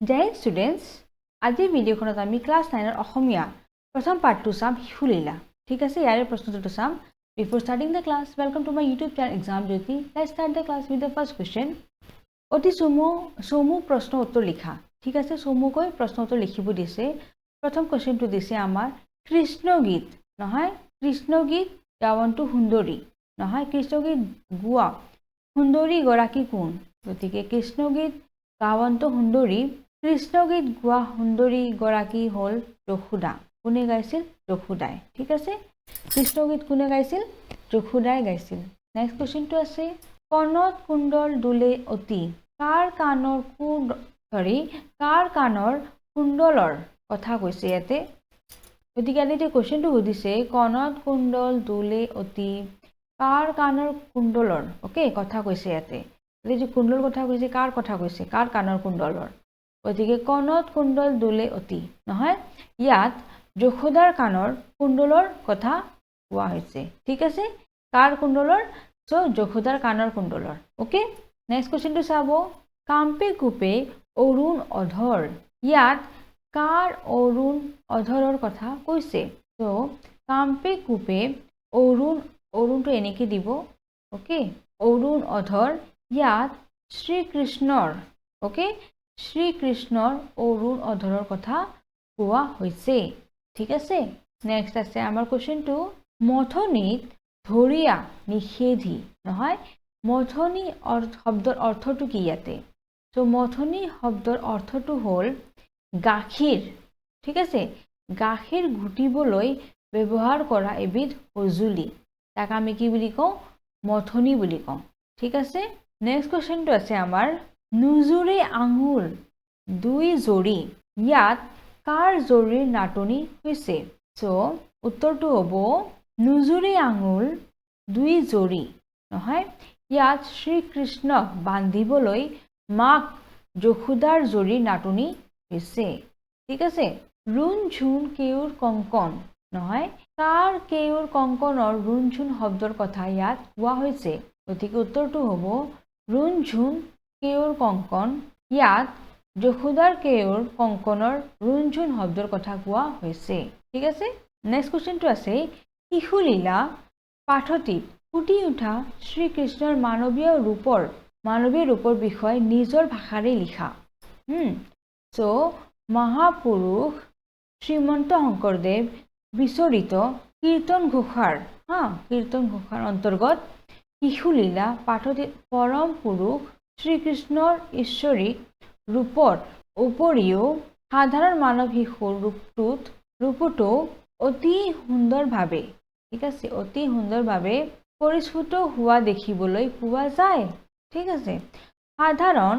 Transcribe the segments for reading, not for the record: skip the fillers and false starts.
জয় Hind students, আজিৰ ভিডিঅ'খনত আমি class 9ৰ অসমীয়া প্ৰথম পাঠটো চাম, শিশুলীলা। ঠিক আছে, ইয়াৰে প্ৰশ্নটো চাম। Before starting the class, welcome to my YouTube channel Exam Jyoti. Let's start the class with the first question. অতি চমু চমু প্ৰশ্ন উত্তৰ লিখা। ঠিক আছে, চমুকৈ প্ৰশ্ন উত্তৰ লিখিব দিছে। প্ৰথম কুৱেশ্যনটো দিছে আমাৰ কৃষ্ণ গীত, নহয়, কৃষ্ণ গীত গাৱন্তু সুন্দৰী, নহয়, কৃষ্ণগীত গোৱা সুন্দৰী গৰাকী কোন? গতিকে কৃষ্ণগীত গাৱন্ত সুন্দৰী, কৃষ্ণগীত গোৱা সুন্দৰী গৰাকী হ'ল যশোদা। কোনে গাইছিল? যশোদাই। ঠিক আছে, কৃষ্ণগীত কোনে গাইছিল? যশোদাই গাইছিল। নেক্সট কুৱেশ্যনটো আছে, কণত কুণ্ডল দোলে অতি, কাৰ কাণৰ চৰি কাৰ কাণৰ কুণ্ডলৰ কথা কৈছে ইয়াতে? গতিকে ইয়াতে এতিয়া কুৱেশ্যনটো সুধিছে, কণত কুণ্ডল দোলে অতি, কাৰ কাণৰ কুণ্ডলৰ, অ'কে, কথা কৈছে ইয়াতে। যে কুণ্ডল কথা কৈছে, কাৰ কথা কৈছে? কাৰ কাণৰ কুণ্ডলৰ? গতিকে কণত কুণ্ডল দোলে অতি, নহয়, ইয়াত যশোদাৰ কাণৰ কুণ্ডলৰ কথা কোৱা হৈছে। ঠিক আছে, কাৰ কুণ্ডলৰ? চ' যশোদাৰ কাণৰ কুণ্ডলৰ। অ'কে, নেক্সট কুৱেশ্যনটো চাব, কাম্পে কোপে অৰুণ অধৰ, ইয়াত কাৰ অৰুণ অধৰৰ কথা কৈছে? চ' কাম্পে কোপে অৰুণ, অৰুণটো এনেকৈ দিব, অ'কে, অৰুণ অধৰ, ইয়াত শ্ৰীকৃষ্ণৰ, অ'কে, শ্ৰীকৃষ্ণৰ অৰুণ অধৰৰ কথা কোৱা হৈছে। ঠিক আছে, নেক্সট আছে আমাৰ কুৱেশ্যনটো, মথনিত ধৰিয়া নিষেধি, নহয়, মথনি শব্দৰ অৰ্থটো কি ইয়াতে? চ' মথনি শব্দৰ অৰ্থটো হ'ল গাখীৰ। ঠিক আছে, গাখীৰ ঘুটিবলৈ ব্যৱহাৰ কৰা এবিধ সঁজুলি, তাক আমি কি বুলি কওঁ? মথনি বুলি কওঁ। ঠিক আছে, নেক্সট কুৱেশ্যনটো আছে আমাৰ, নুজুৰে আঙুল দুই জৰি, ইয়াত কাৰ জৰিৰ নাটনি হৈছে? চ' উত্তৰটো হ'ব, নুজুৰে আঙুল দুই জৰি, নহয়, ইয়াত শ্ৰীকৃষ্ণক বান্ধিবলৈ মাক যশোদাৰ জৰিৰ নাটনি হৈছে। ঠিক আছে, ৰুণ ঝুণ কেয়ুৰ কংকন, নহয়, কাৰ কেয়ুৰ কংকনৰ ৰুণ ঝুণ শব্দৰ কথা ইয়াত কোৱা হৈছে? গতিকে উত্তৰটো হ'ব, ৰুণ ঝুণ কেয়ুৰ কংকন, ইয়াত যশোদাৰ কেয়ুৰ কংকনৰ ৰুণ ঝুণ শব্দৰ কথা কোৱা হৈছে। ঠিক আছে, নেক্সট কুৱেশ্যনটো আছে, শিশুলীলা পাঠটিত ফুটি উঠা শ্ৰীকৃষ্ণৰ মানৱীয় ৰূপৰ বিষয়ে নিজৰ ভাষাৰে লিখা। চ' মহাপুৰুষ শ্ৰীমন্ত শংকৰদেৱ বিৰচিত কীৰ্তন ঘোষাৰ, হা, কীৰ্তন ঘোষাৰ অন্তৰ্গত শিশুলীলা পাঠটিত পৰম পুৰুষ শ্ৰীকৃষ্ণৰ ঈশ্বৰিক ৰূপৰ উপৰিও সাধাৰণ মানৱ শিশুৰ ৰূপটো অতি সুন্দৰভাৱে, ঠিক আছে, অতি সুন্দৰভাৱে পৰিস্ফুট হোৱা দেখিবলৈ পোৱা যায়। ঠিক আছে, সাধাৰণ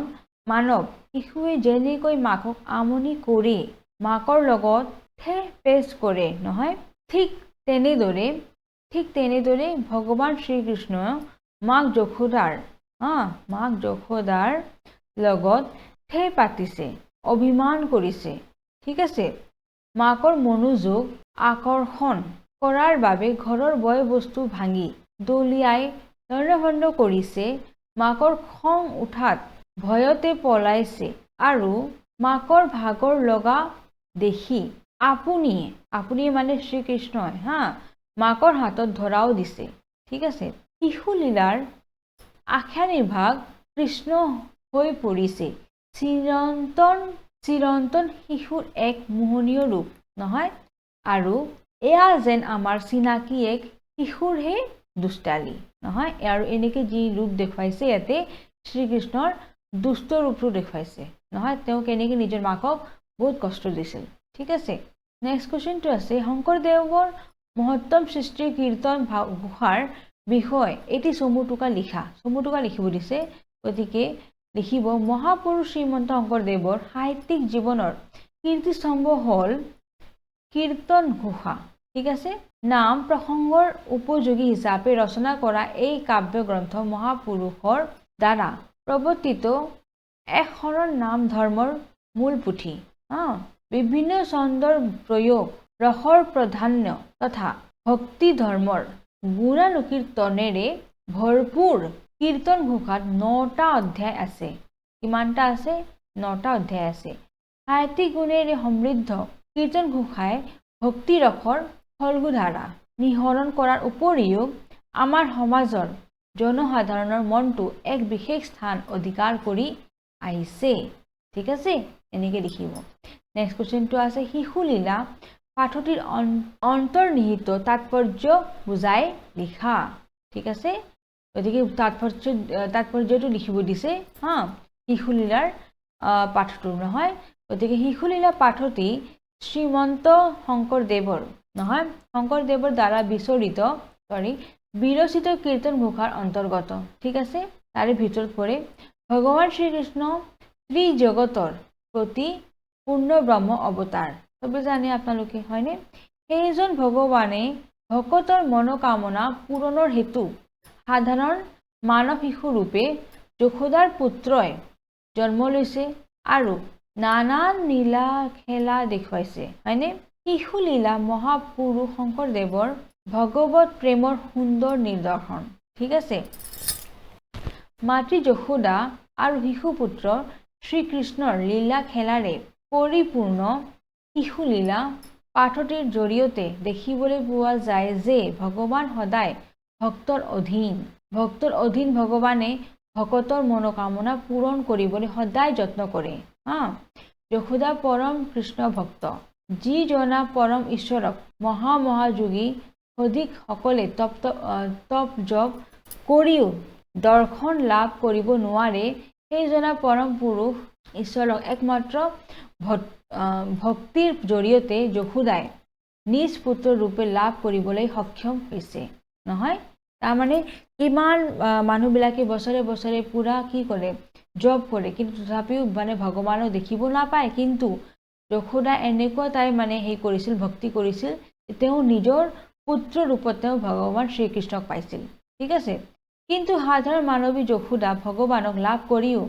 মানৱ শিশুৱে যেনেকৈ মাকক আমনি কৰি মাকৰ লগত ঠেহ পেচ কৰে, নহয়, ঠিক তেনেদৰে ভগৱান শ্ৰীকৃষ্ণ মাক যশোদাৰ লগত ঠেহ পাতিছে, অভিমান কৰিছে। ঠিক আছে, মাকৰ মনোযোগ আকৰ্ষণ কৰাৰ বাবে ঘৰৰ বয় বস্তু ভাঙি দলিয়াই লণ্ডভণ্ড কৰিছে, মাকৰ খং উঠাত ভয়তে পলাইছে আৰু মাকৰ ভাগৰ লগা দেখি আপুনিয়ে, আপুনিয়ে মানে শ্ৰীকৃষ্ণই, হা, মাকৰ হাতত ধৰাও দিছে। ঠিক আছে, শিশুলীলাৰ আখ্যানিভাগ কৃষ্ণ হৈ পৰিছে চিৰন্তন চিৰন্তন শিশুৰ এক মোহনীয় ৰূপ, নহয়, আৰু এয়া যেন আমাৰ চিনাকি এক শিশুৰহে দুষ্টালি, নহয়, আৰু এনেকৈ যি ৰূপ দেখুৱাইছে, ইয়াতে শ্ৰীকৃষ্ণৰ দুষ্ট ৰূপটো দেখুৱাইছে, নহয়, তেওঁ কেনেকৈ নিজৰ মাকক বহুত কষ্ট দিছিল। ঠিক আছে, নেক্সট কুৱেশ্যনটো আছে, শংকৰদেৱৰ মহত্তম সৃষ্টি কীৰ্তন ঘোষাৰ বিষয়ে এটি চমু টোকা লিখা। চমু টোকা লিখিব দিছে। গতিকে লিখিব, মহাপুৰুষ শ্ৰীমন্ত শংকৰদেৱৰ সাহিত্যিক জীৱনৰ কীৰ্তিস্তম্ভ হ'ল কীৰ্তন ঘোষা। ঠিক আছে, নাম প্ৰসংগৰ উপযোগী হিচাপে ৰচনা কৰা এই কাব্যগ্ৰন্থ মহাপুৰুষৰ দ্বাৰা প্ৰৱৰ্তিত এক শৰণ নাম ধৰ্মৰ মূল পুথি। বিভিন্ন ছন্দৰ প্ৰয়োগ, ৰসৰ প্ৰাধান্য তথা ভক্তি ধৰ্মৰ গুণানুকীৰ্তনেৰে ভৰপূৰ কীৰ্তন ঘোষাত নটা অধ্যায় আছে। কিমানটা আছে? নটা অধ্যায় আছে। সাহিত্যিক গুণেৰে সমৃদ্ধ কীৰ্তন ঘোষাই ভক্তি ৰসৰ ফল্গুধাৰা নিহৰণ কৰাৰ উপৰিও আমাৰ সমাজৰ জনসাধাৰণৰ মনটো এক বিশেষ স্থান অধিকাৰ কৰি আহিছে। ঠিক আছে, এনেকৈ লিখিব। নেক্সট কুৱেশ্যনটো আছে, শিশুলীলা পাঠটিৰ অন্তৰ্নিহিত তাৎপৰ্য বুজাই লিখা। ঠিক আছে, গতিকে তাৎপৰ্যটো লিখিব দিছে, হা, শিশুলীলাৰ পাঠটোৰ, নহয়? গতিকে শিশুলীলা পাঠটি শ্ৰীমন্ত শংকৰদেৱৰ, নহয়, শংকৰদেৱৰ দ্বাৰা বিচৰিত, চৰি, বিৰচিত কীৰ্তন ঘোষাৰ অন্তৰ্গত। ঠিক আছে, তাৰে ভিতৰত পৰে। ভগৱান শ্ৰীকৃষ্ণ ত্ৰিজগতৰ প্ৰতি পূৰ্ণ ব্ৰহ্ম অৱতাৰ, চবে জানে আপোনালোকে, হয়নে? সেইজন ভগৱানে ভকতৰ মনোকামনা পূৰণৰ হেতু সাধাৰণ মানৱ শিশু ৰূপে যশোদাৰ পুত্ৰই জন্ম লৈছে আৰু নানান লীলা খেলা দেখুৱাইছে, হয়নে? শিশুলীলা মহাপুৰুষ শংকৰদেৱৰ ভগৱত প্ৰেমৰ সুন্দৰ নিদৰ্শন। ঠিক আছে, মাতৃ যশোদা আৰু শিশুপুত্ৰ শ্ৰীকৃষ্ণৰ লীলা খেলাৰে পৰিপূৰ্ণ শিশুলীলা পাঠটিৰ জৰিয়তে দেখিবলৈ পোৱা যায় যে ভগৱান সদায় ভক্তৰ অধীন। ভক্তৰ অধীন ভগৱানে ভকতৰ মনোকামনা পূৰণ কৰিবলৈ সদায় যত্ন কৰে। হা, যশোদা পৰম কৃষ্ণ ভক্ত। যিজনা পৰম ঈশ্বৰক মহা মহাযোগী সধিকসকলে তপ জপ কৰিও দৰ্শন লাভ কৰিব নোৱাৰে, সেইজনা পৰম পুৰুষ ঈশ্বৰক একমাত্ৰ ভক্তিৰ জৰিয়তে যশোদাই নিজ পুত্ৰ ৰূপে লাভ কৰিবলৈ সক্ষম হৈছে, নহয়? তাৰমানে কিমান মানুহবিলাকে বছৰে বছৰে পূৰা কি কৰে, জপ কৰে, কিন্তু তথাপিও মানে ভগৱানক দেখিব নাপায়। কিন্তু যশোদা এনেকুৱা তাই মানে সেই কৰিছিল, ভক্তি কৰিছিল, তেওঁ নিজৰ পুত্ৰ ৰূপত তেওঁ ভগৱান শ্ৰীকৃষ্ণক পাইছিল। ঠিক আছে, কিন্তু সাধাৰণ মানৱী যশোদা ভগৱানক লাভ কৰিও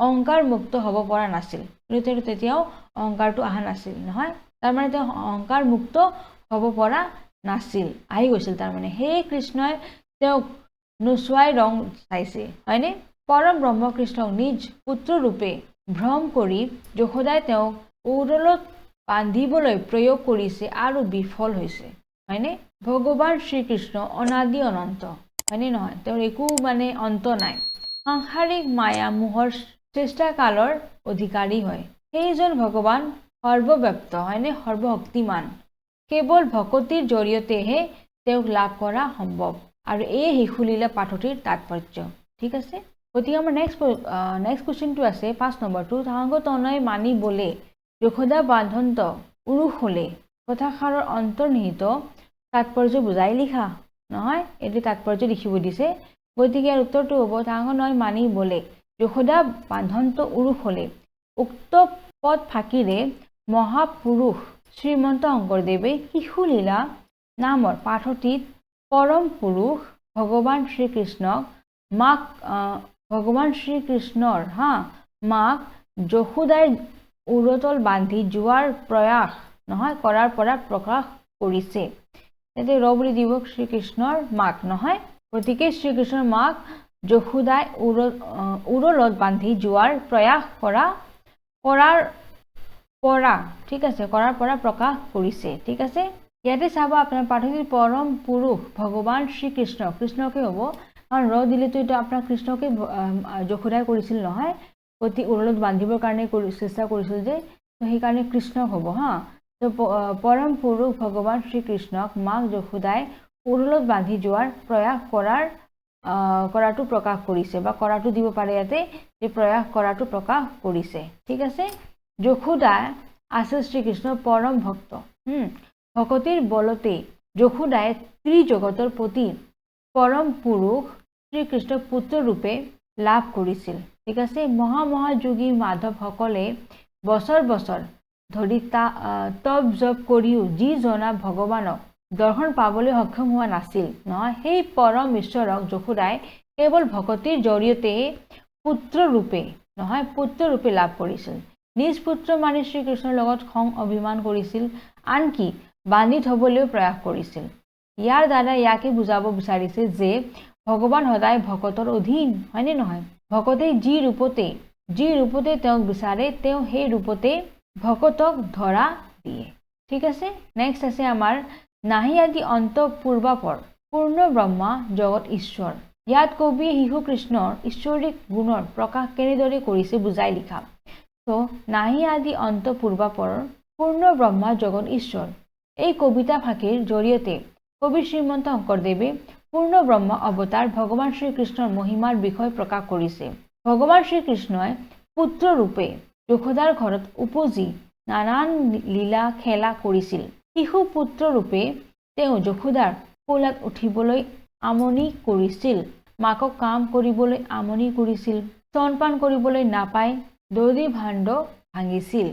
অহংকাৰ মুক্ত হ'ব পৰা নাছিল। কিন্তু তেওঁ তেতিয়াও অহংকাৰটো অহা নাছিল, নহয়? তাৰমানে তেওঁ অহংকাৰ মুক্ত হ'ব পৰা নাছিল, আহি গৈছিল তাৰমানে। সেয়ে কৃষ্ণই তেওঁক নোচোৱাই ৰং চাইছে, হয়নে? পৰম ব্ৰহ্মকৃষ্ণক নিজ পুত্ৰৰূপে ভ্ৰম কৰি যশোদাই তেওঁক উৰলত বান্ধিবলৈ প্ৰয়োগ কৰিছে আৰু বিফল হৈছে, হয়নে? ভগৱান শ্ৰীকৃষ্ণ অনাদি অনন্ত, হয়নে নহয়? তেওঁৰ একো মানে অন্ত নাই। সাংসাৰিক মায়া মোহৰ শ্ৰেষ্ঠাকালৰ অধিকাৰী হয়। সেইজন ভগৱান সৰ্বব্যাপ্ত, হয়নে? সৰ্বশক্তিমান। কেৱল ভকতিৰ জৰিয়তেহে তেওঁক লাভ কৰা সম্ভৱ আৰু এই শিশুলীলা পাঠটিৰ তাৎপৰ্য। ঠিক আছে, গতিকে আমাৰ নেক্সট কুৱেশ্যনটো আছে 5 নম্বৰটো, তাহাংগ তনয় মানি বোলে যশোদা বান্ধন্ত উৰুষলে কথাষাৰৰ অন্তৰ্নিহিত তাৎপৰ্য বুজাই লিখা, নহয়? এইটো তাৎপৰ্য লিখিব দিছে। গতিকে ইয়াৰ উত্তৰটো হ'ব, তাহাংগ নয় মানি বোলে যশোদা বান্ধন্ত উৰুষলে, উক্ত পদ ফাঁকিৰে মহাপুৰুষ শ্ৰীমন্ত শংকৰদেৱে শিশুলীলা নামৰ পাঠটিত পৰম পুৰুষ ভগৱান শ্ৰীকৃষ্ণক মাক, ভগৱান শ্ৰীকৃষ্ণৰ, হা, মাক যশোদাই উৰতল বান্ধি যোৱাৰ প্ৰয়াস, নহয়, কৰাৰ পৰা প্ৰকাশ কৰিছে। ইয়াতে ৰ বুলি দিব শ্ৰীকৃষ্ণৰ মাক, নহয়? গতিকে শ্ৰীকৃষ্ণৰ মাক যশোদাই উৰলত বান্ধি যোৱাৰ প্ৰয়াস কৰাৰ পৰা, ঠিক আছে, কৰাৰ পৰা প্ৰকাশ কৰিছে। ঠিক আছে, ইয়াতে চাব আপোনাৰ পাঠটিৰ পৰম পুৰুষ ভগৱান শ্ৰীকৃষ্ণ, কৃষ্ণকে হ'ব, কাৰণ ৰ দিলেতো এইটো আপোনাৰ কৃষ্ণকে যশোদাই কৰিছিল, নহয়? অতি উৰলত বান্ধিবৰ কাৰণে চেষ্টা কৰিছিল যে, সেইকাৰণে কৃষ্ণক হ'ব। হা, তো পৰম পুৰুষ ভগৱান শ্ৰীকৃষ্ণক মাক যশোদাই উৰলত বান্ধি যোৱাৰ প্ৰয়াস কৰাটো প্ৰকাশ কৰিছে বা কৰাটো দিব পাৰে ইয়াতে যে প্ৰয়াস কৰাটো প্ৰকাশ কৰিছে। ঠিক আছে, যশোদা আছিল শ্ৰীকৃষ্ণৰ পৰম ভক্ত। ভকতিৰ বলতে যশোদাই ত্ৰিজগতৰ প্ৰতি পৰম পুৰুষ শ্ৰীকৃষ্ণ পুত্ৰ ৰূপে লাভ কৰিছিল। ঠিক আছে, মহামহাযোগী মাধৱসকলে বছৰ বছৰ ধৰি তপ জপ কৰিও যি জনা ভগৱানক দৰ্শন পাবলৈ সক্ষম হোৱা নাছিল, নহয়, সেই পৰম ঈশ্বৰক যশোদাই কেৱল ভকতিৰ জৰিয়তে পুত্ৰ ৰূপে, নহয়, পুত্ৰ ৰূপে লাভ কৰিছিল। নিজ পুত্ৰ মানি শ্ৰীকৃষ্ণৰ লগত খং অভিমান কৰিছিল, আনকি বান্ধি থবলৈও প্ৰয়াস কৰিছিল। ইয়াৰ দ্বাৰা ইয়াকে বুজাব বিচাৰিছে যে ভগৱান সদায় ভকতৰ অধীন, হয়নে নহয়? ভকতে যি ৰূপতে তেওঁক বিচাৰে, তেওঁ সেই ৰূপতে ভকতক ধৰা দিয়ে। ঠিক আছে, নেক্সট আছে আমাৰ নাহি আদি অন্ত পূৰ্বাপৰ পূৰ্ণ ব্ৰহ্মা জগত ঈশ্বৰ। ইয়াত কবিয়ে শিশু কৃষ্ণৰ ঈশ্বৰিক গুণৰ প্ৰকাশ কেনেদৰে কৰিছে বুজাই লিখা। ত' নাহি আদি অন্ত পূৰ্বাপৰ পূৰ্ণ ব্ৰহ্মা জগত ঈশ্বৰ, এই কবিতা ফাঁকিৰ জৰিয়তে কবি শ্ৰীমন্ত শংকৰদেৱে পূৰ্ণ ব্ৰহ্ম অৱতাৰ ভগৱান শ্ৰীকৃষ্ণৰ মহিমাৰ বিষয়ে প্ৰকাশ কৰিছে। ভগৱান শ্ৰীকৃষ্ণই পুত্ৰৰূপে যশোদাৰ ঘৰত উপজি নানান লীলা খেলা কৰিছিল। শিশু পুত্ৰৰূপে তেওঁ যশোদাৰ কোলাত উঠিবলৈ আমনি কৰিছিল, মাকক কাম কৰিবলৈ আমনি কৰিছিল, স্তনপান কৰিবলৈ নাপাই দধি ভাণ্ড ভাঙিছিল,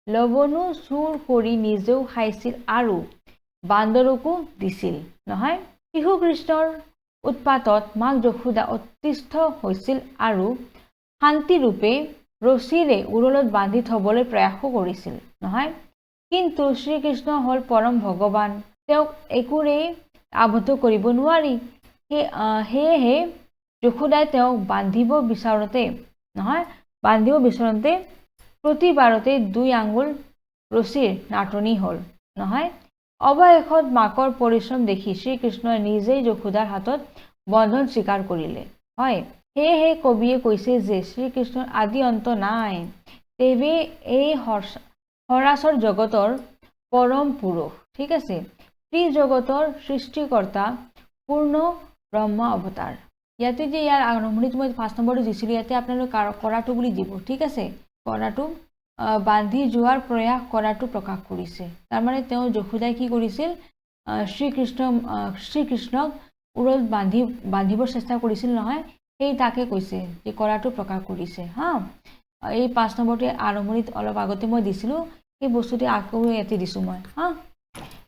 লৱণু চুৰ কৰি নিজেও খাইছিল আৰু বান্দৰকো দিছিল নহয়। শিশু কৃষ্ণৰ উৎপাতত মাক যশোদা অতিষ্ঠ হৈছিল আৰু শান্তিৰূপে ৰছীৰে উৰলত বান্ধি থবলৈ প্ৰয়াসো কৰিছিল নহয়। কিন্তু শ্ৰীকৃষ্ণ হ'ল পৰম ভগৱান, তেওঁক একোৰেই আবদ্ধ কৰিব নোৱাৰি। সেয়েহে যশোদাই তেওঁক বান্ধিব বিচাৰোঁতে নহয়, বান্ধিব বিচাৰোঁতে প্ৰতিবাৰতে দুই আঙুল ৰছীৰ নাটনি হ'ল নহয়। অৱশেষত মাকৰ পৰিশ্ৰম দেখি শ্ৰীকৃষ্ণই নিজেই যশোদাৰ হাতত বন্ধন স্বীকাৰ কৰিলে। হয়, সেয়েহে কবিয়ে কৈছে যে শ্ৰীকৃষ্ণৰ আদি অন্ত নাই, তেৱেঁ এই সৰাচৰ জগতৰ পৰম পুৰুষ। ঠিক আছে, ত্ৰিজগতৰ সৃষ্টিকৰ্তা পূৰ্ণ ব্ৰহ্ম অৱতাৰ। ইয়াতে যে ইয়াৰ আৰম্ভণিত মই 5 নম্বৰটো দিছিলোঁ, ইয়াতে আপোনালোকে কৰাটো বুলি দিব। ঠিক আছে, কৰাটো বান্ধি যোৱাৰ প্ৰয়াস কৰাটো প্ৰকাশ কৰিছে। তাৰমানে তেওঁ যশোদাই কি কৰিছিল, শ্ৰীকৃষ্ণক উৰত বান্ধিবৰ চেষ্টা কৰিছিল নহয়, সেই তাকে কৈছে যে কৰাটো প্ৰকাশ কৰিছে। হা, এই 5 নম্বৰটো আৰম্ভণিত অলপ আগতে মই দিছিলোঁ, সেই বস্তুটো আকৌ ইয়াতে দিছোঁ মই। হা,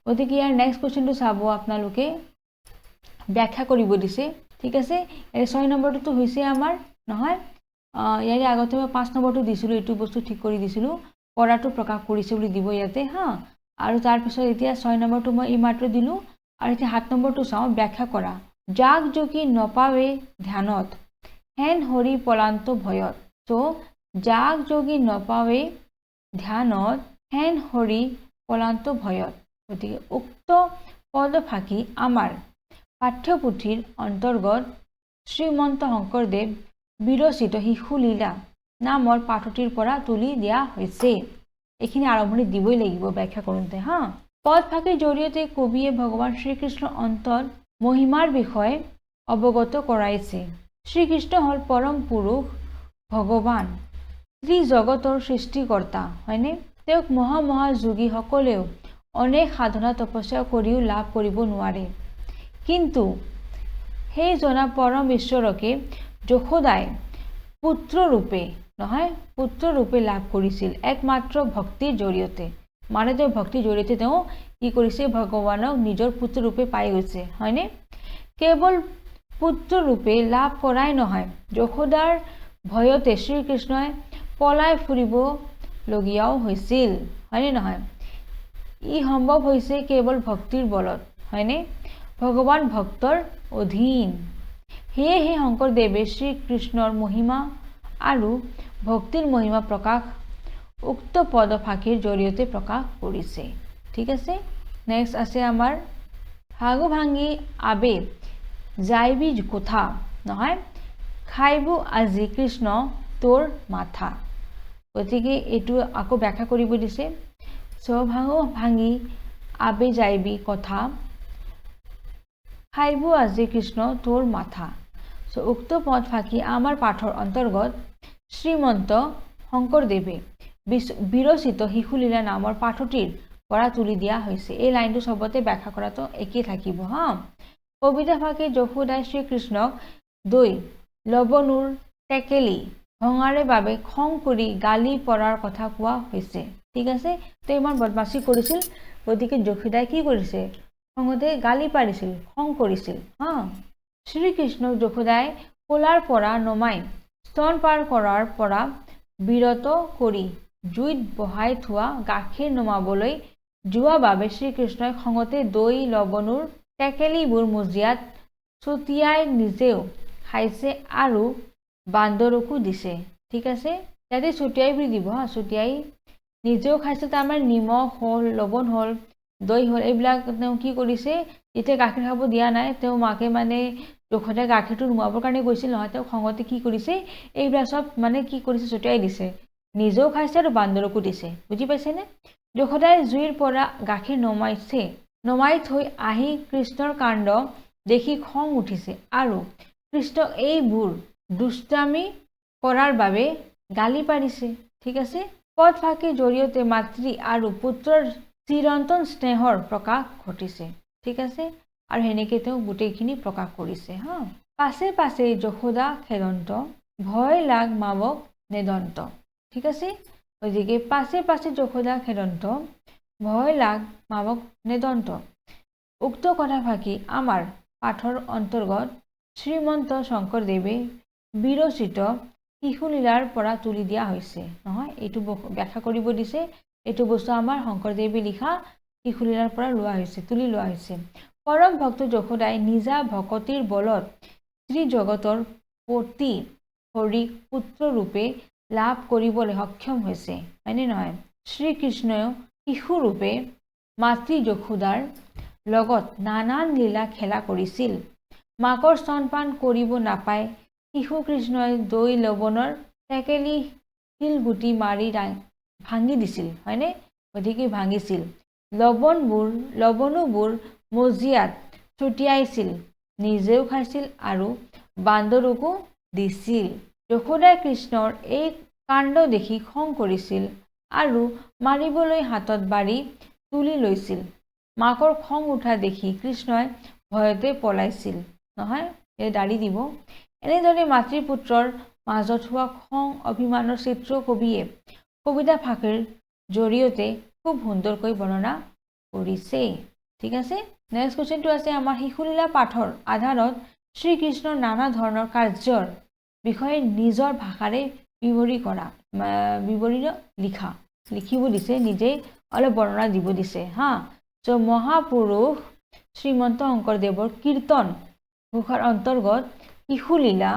গতিকে ইয়াৰ নেক্সট কুৱেশ্যনটো চাব আপোনালোকে, ব্যাখ্যা কৰিব দিছে। ঠিক আছে, ইয়াৰে 6 নম্বৰটোতো হৈছে আমাৰ নহয়, ইয়াৰে আগতে মই 5 নম্বৰটো দিছিলোঁ, এইটো বস্তু ঠিক কৰি দিছিলোঁ, কৰাটো প্ৰকাশ কৰিছে বুলি দিব ইয়াতে। হা, আৰু তাৰপিছত এতিয়া 6 নম্বৰটো মই এই মাত্ৰ দিলোঁ, আৰু এতিয়া 7 নম্বৰটো চাওঁ, ব্যাখ্যা কৰা। যাক যোগী নপাৱে ধ্যানত হেন হৰি পলান্ত ভয়ত। চ' যাক যোগী নপাৱে ধ্যানত হেন হৰি পলান্ত ভয়ত। গতিকে উক্ত পদফাঁকি আমাৰ পাঠ্যপুথিৰ অন্তৰ্গত শ্ৰীমন্ত শংকৰদেৱ বিৰচিত শিশুলীলা নামৰ পাঠটিৰ পৰা তুলি দিয়া হৈছে। এইখিনি আৰম্ভণি দিবই লাগিব ব্যাখ্যা কৰোঁতে। হা, পদফাঁকিৰ জৰিয়তে কবিয়ে ভগৱান শ্ৰীকৃষ্ণৰ অন্তৰ মহিমাৰ বিষয়ে অৱগত কৰাইছে। শ্ৰীকৃষ্ণ হ'ল পৰম পুৰুষ ভগৱান, ত্ৰিজগতৰ সৃষ্টিকৰ্তা, হয়নে? তেওঁক মহা মহা যোগীসকলেও অনেক সাধনা তপস্যা কৰিও লাভ কৰিব নোৱাৰে, কিন্তু সেইজনা পৰম ঈশ্বৰকে যশোদাই পুত্ৰৰূপে নহয়, পুত্ৰৰূপে লাভ কৰিছিল একমাত্ৰ ভক্তিৰ জৰিয়তে। মানে তেওঁ ভক্তিৰ জৰিয়তে তেওঁ কি কৰিছে, ভগৱানক নিজৰ পুত্ৰৰূপে পাই গৈছে, হয়নে? কেৱল পুত্ৰৰূপে লাভ কৰাই নহয়, যশোদাৰ ভয়তে শ্ৰীকৃষ্ণই পলাই ফুৰিবলগীয়াও হৈছিল, হয়নে নহয়? ই সম্ভৱ হৈছে কেৱল ভক্তিৰ বলত, হয়নে? ভগৱান ভক্তৰ অধীন। সেয়েহে শংকৰদেৱে শ্ৰীকৃষ্ণৰ মহিমা আৰু ভক্তিৰ মহিমা প্ৰকাশ উক্ত পদফাঁকিৰ জৰিয়তে প্ৰকাশ কৰিছে। ঠিক আছে, নেক্সট আছে আমাৰ ভাগু ভাঙি আবে যাইবি কোথা নহয়, খাইবো আজি কৃষ্ণ তোৰ মাথা। গতিকে এইটো আকৌ ব্যাখ্যা কৰিব দিছে। চ' ভাঙো ভাঙি আবে যাইবি কথা, খাইবো আজি কৃষ্ণ তোৰ মাথা। চ' উক্ত পদফাঁকি আমাৰ পাঠৰ অন্তৰ্গত শ্ৰীমন্ত শংকৰদেৱে বিৰচিত শিশুলীলা নামৰ পাঠটিৰ পৰা তুলি দিয়া হৈছে। এই লাইনটো চবতে ব্যাখ্যা কৰাটো একেই থাকিব। হা, কবিতা ফাঁকি যশোদাই শ্ৰীকৃষ্ণক দৈ লৱণুৰ টেকেলি ভঙাৰে বাবে খং কৰি গালি পৰাৰ কথা কোৱা হৈছে। ঠিক আছে, তেওঁ ইমান বদমাচি কৰিছিল, গতিকে যশোদাই কি কৰিছে, খঙতে গালি পাৰিছিল, খং কৰিছিল। হা, শ্ৰীকৃষ্ণক যশোদাই কোলাৰ পৰা নমাই স্তনপান কৰাৰ পৰা বিৰত কৰি জুইত বহাই থোৱা গাখীৰ নমাবলৈ যোৱা বাবে শ্ৰীকৃষ্ণই খঙতে দৈ লৱণুৰ টেকেলিবোৰ মজিয়াত ছটিয়াই নিজেও খাইছে আৰু বান্দৰকো দিছে। ঠিক আছে, ইয়াতে ছটিয়াই বুলি দিব। হা, ছটিয়াই নিজেও খাইছে, তাৰমানে নিমখ হ'ল, লৱণ হ'ল, দৈ হ'ল, এইবিলাক তেওঁ কি কৰিছে, যেতিয়া গাখীৰ খাব দিয়া নাই, তেওঁ মাকে মানে যশোদাই গাখীৰটো নুমুৱাবৰ কাৰণে গৈছিল নহয়, তেওঁ খঙতে কি কৰিছে, এইবিলাক চব মানে কি কৰিছে, ছটিয়াই দিছে। নিজেও খাইছে আৰু বান্দৰকো দিছে। বুজি পাইছেনে? যশোদাই জুইৰ পৰা গাখীৰ নমাইছে, নমাই থৈ আহি কৃষ্ণৰ কাণ্ড দেখি খং উঠিছে আৰু কৃষ্ণক এইবোৰ দুষ্টামি কৰাৰ বাবে গালি পাৰিছে। ঠিক আছে? পদফাঁকিৰ জৰিয়তে মাতৃ আৰু পুত্ৰৰ চিৰন্তন স্নেহৰ প্ৰকাশ ঘটিছে। ঠিক আছে? আৰু সেনেকৈ তেওঁ গোটেইখিনি প্ৰকাশ কৰিছে। হা, পাছে পাছে যশোদা খেদন্ত, ভয় লাগ মাৱক নেদন্ত। ঠিক আছে? গতিকে পাছে পাছে যশোদা খেদন্ত, ভয় লাগ মাৱক নেদন্ত। উক্ত কথাফাঁকি আমাৰ পাঠৰ অন্তৰ্গত শ্ৰীমন্ত শংকৰদেৱে বিৰচিত শিশুলীলাৰ পৰা তুলি দিয়া হৈছে নহয়। এইটো ব্যাখ্যা কৰিব দিছে। এইটো বস্তু আমাৰ শংকৰদেৱে লিখা শিশুলীলাৰ পৰা লোৱা হৈছে, তুলি লোৱা হৈছে। পৰম ভক্ত যশোদাই নিজা ভকতিৰ বলত ত্ৰিজগতৰ পতি হৰিক পুত্ৰৰূপে লাভ কৰিবলৈ সক্ষম হৈছে, হয়নে নহয়? শ্ৰীকৃষ্ণইও শিশুৰূপে মাতৃ যশোদাৰ লগত নানান লীলা খেলা কৰিছিল। মাকৰ স্তনপান কৰিব নাপাই শিশু কৃষ্ণই দৈ লৱণৰ টেকেলি শিলগুটি মাৰি ভাঙি দিছিল, হয়নে? গতিকে ভাঙিছিল। লৱণুবোৰ মজিয়াত ছটিয়াইছিল, নিজেও খাইছিল আৰু বান্দৰকো দিছিল। যশোদাই কৃষ্ণৰ এই কাণ্ড দেখি খং কৰিছিল আৰু মাৰিবলৈ হাতত বাৰী তুলি লৈছিল। মাকৰ খং উঠা দেখি কৃষ্ণই ভয়তে পলাইছিল নহয়, এই দাড়ি দিব। এনেদৰে মাতৃ পুত্ৰৰ মাজত হোৱা খং অভিমানৰ চিত্ৰ কবিয়ে কবিতা ফাঁকিৰ জৰিয়তে খুব সুন্দৰকৈ বৰ্ণনা কৰিছে। ঠিক আছে? নেক্সট কুৱেশ্যনটো আছে আমাৰ, শিশুলীলা পাঠৰ আধাৰত শ্ৰীকৃষ্ণৰ নানা ধৰণৰ কাৰ্যৰ বিষয়ে নিজৰ ভাষাৰে বিৱৰি কৰা, বিৱৰি লিখা। লিখিব দিছে, নিজে অলপ বৰ্ণনা দিব দিছে। হা, চ' মহাপুৰুষ শ্ৰীমন্ত শংকৰদেৱৰ কীৰ্তন ঘোষাৰ অন্তৰ্গত শিশুলীলা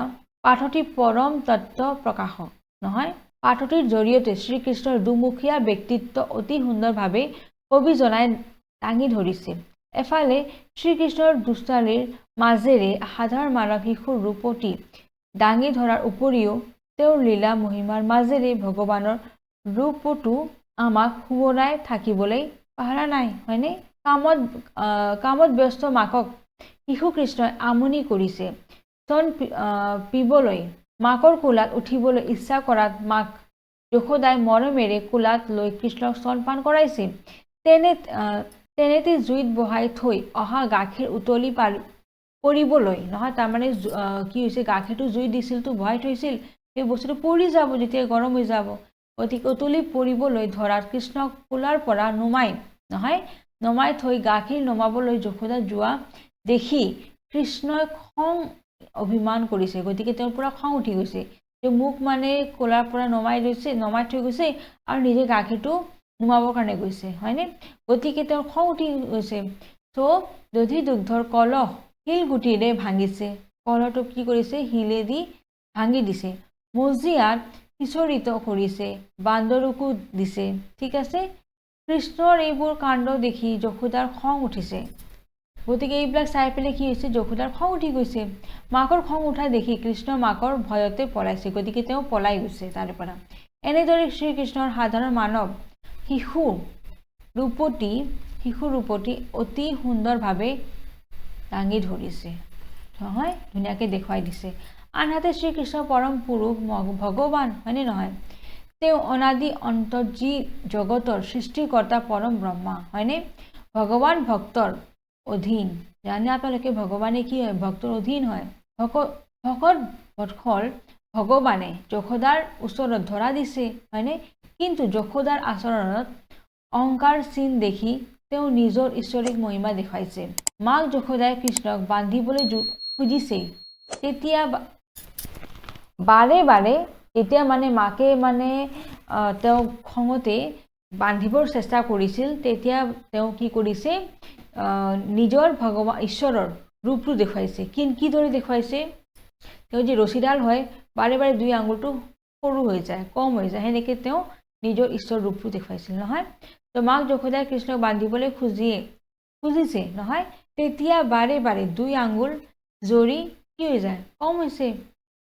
পাঠটি পৰম তত্ত্ব প্ৰকাশক নহয়। পাঠটিৰ জৰিয়তে শ্ৰীকৃষ্ণৰ দুমুখীয়া ব্যক্তিত্ব অতি সুন্দৰভাৱে কবিজনাই দাঙি ধৰিছে। এফালে শ্ৰীকৃষ্ণৰ দুষ্টালিৰ মাজেৰে সাধাৰণ মানৱ শিশুৰ ৰূপটি দাঙি ধৰাৰ উপৰিও তেওঁৰ লীলা মহিমাৰ মাজেৰে ভগৱানৰ ৰূপটো আমাক সোঁৱৰাই থাকিবলৈ পাহৰা নাই, হয়নে? কামত ব্যস্ত মাকক শিশু কৃষ্ণই আমনি কৰিছে। স্তন পিবলৈ মাকৰ কোলাত উঠিবলৈ ইচ্ছা কৰাত মাক যশোদাই মৰমেৰে কোলাত লৈ কৃষ্ণক স্তনপান কৰাইছিল। তেনেতে জুইত বহাই থৈ অহা গাখীৰ উতলি পৰিবলৈ নহয়, তাৰমানে কি হৈছে, গাখীৰটো জুই দিছিলতো, বহাই থৈছিল, সেই বস্তুটো পৰি যাব যেতিয়া গৰম হৈ যাব। গতিকে উতলি পৰিবলৈ ধৰাত কৃষ্ণক কোলাৰ পৰা নমাই নহয়, নমাই থৈ গাখীৰ নমাবলৈ যশোদা যোৱা দেখি কৃষ্ণই খং অভিমান কৰিছে। গতিকে তেওঁৰ পূৰা খং উঠি গৈছে যে মোক মানে কোলাৰ পৰা নমাই লৈছে, নমাই থৈ গৈছে আৰু নিজে গাখীৰটো নুমাবৰ কাৰণে গৈছে, হয়নে? গতিকে তেওঁৰ খং উঠি গৈছে। চ' দধি দুগ্ধৰ কলহ শিলগুটিৰে ভাঙিছে। কলহটো কি কৰিছে? শিলেদি ভাঙি দিছে। মজিয়াত সিঁচৰিত কৰিছে, বান্দৰকো দিছে। ঠিক আছে? কৃষ্ণৰ এইবোৰ কাণ্ড দেখি যশোদাৰ খং উঠিছে। গতিকে এইবিলাক চাই পেলাই কি হৈছে, যশোদাৰ খং উঠি গৈছে। মাকৰ খং উঠা দেখি কৃষ্ণ মাকৰ ভয়তে পলাইছে। গতিকে তেওঁ পলাই গৈছে তাৰে পৰা। এনেদৰে শ্ৰীকৃষ্ণৰ সাধাৰণ মানৱ শিশু ৰূপটি অতি সুন্দৰভাৱে দাঙি ধৰিছে নহয়, ধুনীয়াকৈ দেখুৱাই দিছে। আনহাতে শ্ৰীকৃষ্ণ পৰম পুৰুষ ভগৱান, হয়নে নহয়? তেওঁ অনাদি অন্ত যি জগতৰ সৃষ্টিকৰ্তা পৰম ব্ৰহ্মা, হয়নে? ভগৱান ভক্তৰ অধীন। জানে আপোনালোকে, ভগৱানে কি হয়? ভক্তৰ অধীন হয়। ভকত বৎসল ভগৱানে যশোদাৰ ওচৰত ধৰা দিছে, হয়নে? কিন্তু যশোদাৰ আচৰণত অহংকাৰ চিন দেখি তেওঁ নিজৰ ঈশ্বৰিক মহিমা দেখুৱাইছে। মাক যশোদাই কৃষ্ণক বান্ধিবলৈ খুজিছে, তেতিয়া বাৰে বাৰে, তেতিয়া মানে মাকে মানে তেওঁক খঙতে বান্ধিবৰ চেষ্টা কৰিছিল, তেতিয়া তেওঁ কি কৰিছে? নিজৰ ভগৱান ঈশ্বৰৰ ৰূপটো দেখুৱাইছে। কিদৰে দেখুৱাইছে? তেওঁ যি ৰছীডাল হয়, বাৰে বাৰে দুই আঙুলটো সৰু হৈ যায়, কম হৈ যায়, সেনেকৈ তেওঁ নিজৰ ঈশ্বৰ ৰূপটো দেখুৱাইছিল, নহয়? তো মাক যশোদাই কৃষ্ণক বান্ধিবলৈ খুজিছে, নহয়? তেতিয়া বাৰে বাৰে 2 আঙুল জৰি কি হৈ যায়? কম হৈছে।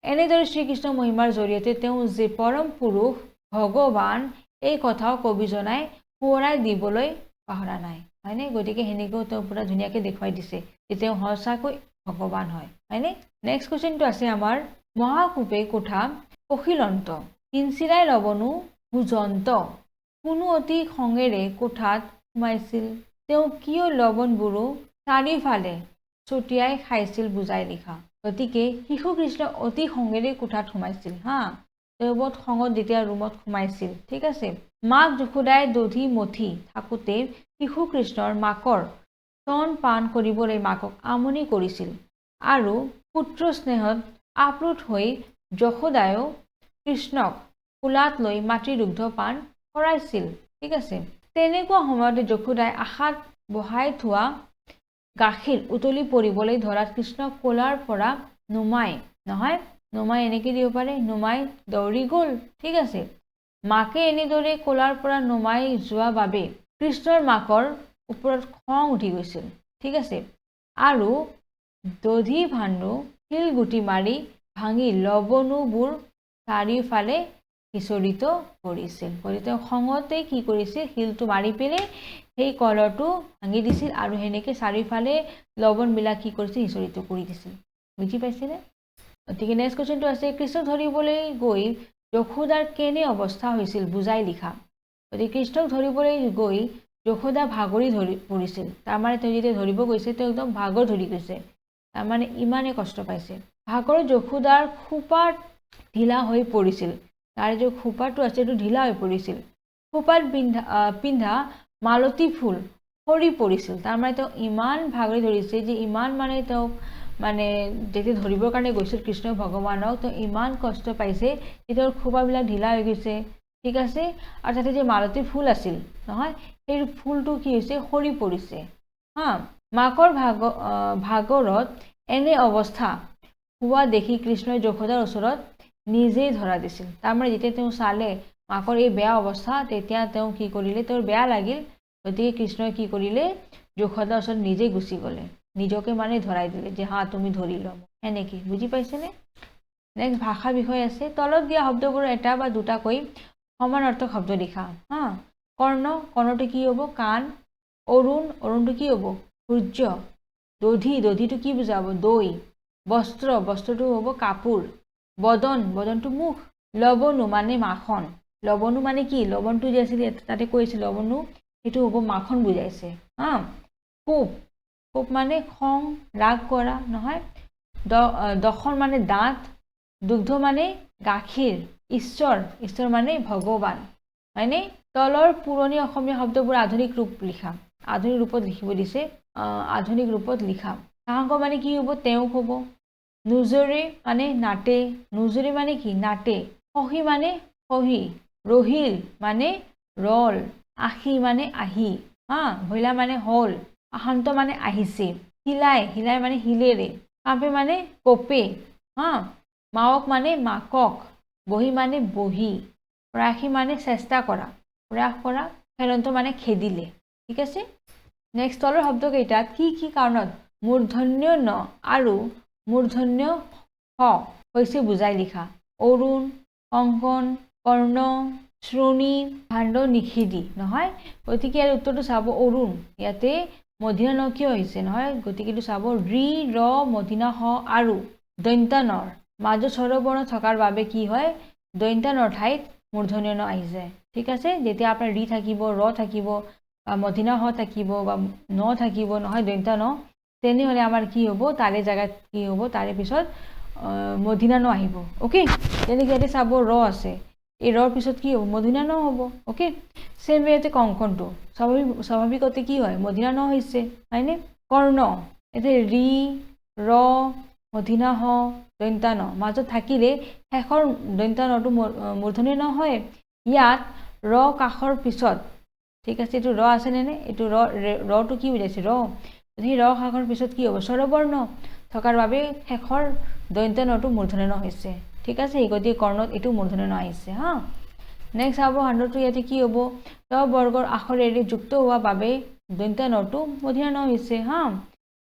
এনেদৰে শ্ৰীকৃষ্ণ মহিমাৰ জৰিয়তে তেওঁ যে পৰম পুৰুষ ভগৱান, এই কথাও কবিজনাই সোঁৱৰাই দিবলৈ পাহৰা নাই, হয়নে? গতিকে সেনেকৈও তেওঁ পূৰা ধুনীয়াকৈ দেখুৱাই দিছে যে তেওঁ সঁচাকৈ ভগৱান হয়, হয়নে? নেক্সট কুৱেশ্যনটো আছে আমাৰ, মহাকূপে কোঠা পখিলন্ত কিঞ্চিৰাই লৱণু ভুজন্ত, কোনো অতি খঙেৰে কোঠাত সোমাইছিল, তেওঁ কিয় লৱণবোৰো চাৰিওফালে ছটিয়াই খাইছিল বুজাই লিখা। গতিকে শিশু কৃষ্ণ অতি খঙেৰে কোঠাত সোমাইছিল, হা, তেওঁ বহুত খঙত যেতিয়া ৰুমত সোমাইছিল, ঠিক আছে। মাক যশোদাই দধি মথি থাকোঁতে শিশু কৃষ্ণৰ মাকৰ স্তন পান কৰিবলৈ মাকক আমনি কৰিছিল আৰু পুত্ৰ স্নেহত আপ্লুত হৈ যশোদায়ো কৃষ্ণক কোলাত লৈ মাতৃদুগ্ধ পান কৰাইছিল, ঠিক আছে। তেনেকুৱা সময়তে যশোদাই আশাত বহাই থোৱা গাখীৰ উতলি পৰিবলৈ ধৰাত কৃষ্ণক কোলাৰ পৰা নুমাই, নহয়, নুমাই এনেকৈ দিব পাৰে, নুমাই দৌৰি গ'ল, ঠিক আছে। মাকে এনেদৰে কোলাৰ পৰা নুমাই যোৱা বাবে কৃষ্ণৰ মাকৰ ওপৰত খং উঠি গৈছিল, ঠিক আছে। আৰু দধি ভাণ্ডু শিলগুটি মাৰি ভাঙি লৱণুবোৰ চাৰিওফালে সিঁচৰিত কৰিছিল। গতিকে তেওঁ খঙতে কি কৰিছিল, শিলটো মাৰি পেলাই সেই কলহটো ভাঙি দিছিল আৰু সেনেকে চাৰিওফালে লৱণবিলাক কি কৰিছিল, সিঁচৰিত কৰি দিছিল। বুজি পাইছেনে? গতিকে নেক্সট কুৱেশ্যনটো আছে, কৃষ্ণ ধৰিবলৈ গৈ যশোদাৰ কেনে অৱস্থা হৈছিল বুজাই লিখা। গতিকে কৃষ্ণক ধৰিবলৈ গৈ যশোদা ভাগৰি ধৰি পৰিছিল। তাৰমানে তেওঁ যেতিয়া ধৰিব গৈছে, তেওঁ একদম ভাগৰ ধৰি গৈছে, তাৰমানে ইমানেই কষ্ট পাইছে। ভাগৰত যশোদাৰ খোপা ঢিলা হৈ পৰিছিল। তাৰ যে খোপাটো আছে সেইটো ঢিলা হৈ পৰিছিল। খোপাত পিন্ধা মালতী ফুল সৰি পৰিছিল। তাৰমানে তেওঁ ইমান ভাগৰি ধৰিছে যে ইমান মানে তেওঁক মানে যেতিয়া ধৰিবৰ কাৰণে গৈছিল কৃষ্ণ ভগৱানক, তেওঁ ইমান কষ্ট পাইছে যে তেওঁৰ খোপাবিলাক ঢিলা হৈ গৈছে, ঠিক আছে। আৰু তাতে যে মালতী ফুল আছিল, নহয়, সেই ফুলটো কি হৈছে, সৰি পৰিছে, হা। মাকৰ ভাগৰত এনে অৱস্থা হোৱা দেখি কৃষ্ণই যশোদাৰ ওচৰত নিজেই ধৰা দিছিল। তাৰমানে যেতিয়া তেওঁ চালে মাকৰ এই বেয়া অৱস্থা, তেতিয়া তেওঁ কি কৰিলে, তেওঁৰ বেয়া লাগিল। গতিকে কৃষ্ণই কি কৰিলে, যশোদাৰ ওচৰত নিজেই গুচি গ'লে, নিজকে মানে ধৰাই দিলে যে হা তুমি ধৰি লোৱা, সেনেকে। বুজি পাইছেনে? নেক্সট ভাষা বিষয় আছে, তলত দিয়া শব্দবোৰ এটা বা দুটাকৈ সমানাৰ্থক শব্দ লিখা, হা। কৰ্ণ, কৰ্ণটো কি হ'ব, কাণ। অৰুণ, অৰুণটো কি হ'ব, সূৰ্য। দধি, দধিটো কি বুজাব, দৈ। বস্ত্ৰ, বস্ত্ৰটো হ'ব কাপোৰ। বদন, বদনটো মুখ। লৱণু মানে মাখন। লৱণু মানে কি, লৱণটো যে আছিল তাতে কৈছে লৱণু, সেইটো হ'ব মাখন বুজাইছে, হা। কোপ, কোপ মানে খং, ৰাগ কৰা, নহয়। দখন মানে দাঁত। দুগ্ধ মানে গাখীৰ। ঈশ্বৰ, ঈশ্বৰ মানে ভগৱান, হয়নে? তলৰ পুৰণি অসমীয়া শব্দবোৰ আধুনিক ৰূপ লিখা। আধুনিক ৰূপত লিখিব দিছে, আধুনিক ৰূপত লিখা। তাহাঁক মানে কি হ'ব, তেওঁক হ'ব। নুজৰে মানে নাটে, নুজৰে মানে কি, নাটে। সহি মানে সহি। ৰহিল মানে ৰল। আশী মানে আহি, হা। ভৈলা মানে হ'ল। আশান্ত মানে আহিছে। শিলাই, শিলাই মানে শিলেৰে। কাপে মানে কপে, হা। মাওক মানে মাকক। বহি মানে বহি। প্ৰয়াসী মানে চেষ্টা কৰা, প্ৰয়াস কৰা। খেলন্ত মানে খেদিলে, ঠিক আছে। নেক্সট তলৰ শব্দকেইটাত কি কি কাৰণত মূৰ্ধন্য ন আৰু মূৰ্ধন্য স হৈছে বুজাই লিখা। অৰুণ, কংকন, কৰ্ণ, শ্ৰোণী, ভাণ্ড, নিষিদি, নহয়? গতিকে ইয়াৰ উত্তৰটো চাব অৰুণ, ইয়াতে মধিনা ন কিয় হৈছে, নহয়? গতিকে এইটো চাব ৰি, ৰ, মধিনা স আৰু দন্তানৰ মাজত স্বৰবৰ্ণ থকাৰ বাবে কি হয়, দন্তানৰ ঠাইত মূৰ্ধন্য ন আহি যায়, ঠিক আছে। যেতিয়া আপোনাৰ ৰি থাকিব, ৰ থাকিব বা মধিনা স থাকিব বা ন থাকিব, নহয়, দন্তা ন, তেনেহ'লে আমাৰ কি হ'ব, তাৰে জেগাত কি হ'ব, তাৰে পিছত মধিনা ন আহিব, অ'কে। যেনেকৈ ইয়াতে চাব ৰ আছে, এই ৰৰ পিছত কি হ'ব, মধিনা ন হ'ব, অ'কে। ছেম ইয়াতে কংকনটো স্বাভাৱিকতে কি হয়, মধিনা ন হৈছে, হয়নে? কৰ্ণ, ইয়াতে ৰি, ৰ, মধিনা স, দন্তা ন মাজত থাকিলে শেষৰ দন্তা নটো মূৰ্ধন্য ন হয়। ইয়াত ৰ কাষৰ পিছত, ঠিক আছে, এইটো ৰ আছেনে নে, এইটো ৰ, ৰটো কি বুজাইছে, ৰ। সেই ৰ কাষৰ পিছত কি হ'ব, স্বৰবৰ্ণ থকাৰ বাবে শেষৰ দন্ত্য নটো মূৰ্ধন্য ন হৈছে, ঠিক আছে। গতিকে কৰ্ণত এইটো মূৰ্ধন্য ন আহিছে, হা। নেক্সট চাব, সান্দহটো ইয়াতে কি হ'ব? ত বৰ্গৰ আখৰেৰে যুক্ত হোৱা বাবে দন্ত্য নটো মূৰ্ধন্য ন হৈছে, হা,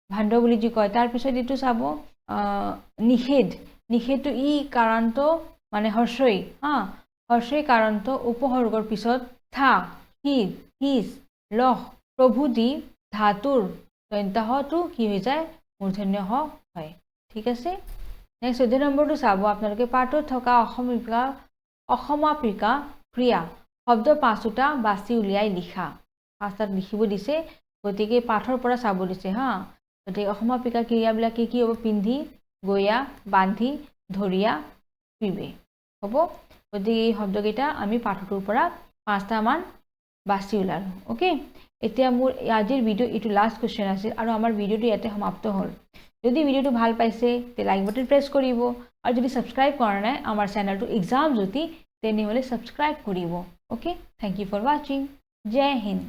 ভাণ্ড বুলি যি কয়। তাৰপিছত এইটো চাব, নিষেধ। নিষেধটো ই কাৰান্ত মানে হৰ্ষই, হা, হৰ্ষই কাৰান্ত উপসৰ্গৰ পিছত থা, সি, his, লহ প্ৰভুদি ধাতুৰ দন্তাহটো কি হৈ যায়? মূৰ্ধন্য হ হয়। ঠিক আছে। নেক্সট 14 নম্বৰটো চাব আপোনালোকে, পাঠত থকা অসমাপিকা ক্ৰিয়া শব্দ পাঁচোটা বাছি উলিয়াই লিখা। পাঁচটাত লিখিব দিছে, গতিকে পাঠৰ পৰা চাব দিছে, হা। গতিকে অসমাপিকা ক্ৰিয়াবিলাক কি কি হ'ব? পিন্ধি, গয়া, বান্ধি, ধৰিয়া, পিবে হ'ব। গতিকে এই শব্দকেইটা আমি পাঠটোৰ পৰা পাঁচটামান বাছি ওলালোঁ। অ'কে, এতিয়া মোৰ আজিৰ ভিডিঅ' এইটো লাষ্ট কুৱেশ্যন আছিল আৰু আমাৰ ভিডিঅ'টো ইয়াতে সমাপ্ত হ'ল। যদি ভিডিঅ'টো ভাল পাইছে তে লাইক বাটন প্ৰেছ কৰিব আৰু যদি ছাবস্ক্ৰাইব কৰা নাই আমাৰ চেনেলটো এক্সাম জ্যোতি, তেনেহ'লে ছাবস্ক্ৰাইব কৰিব। Okay, thank you for watching. Jay Hind.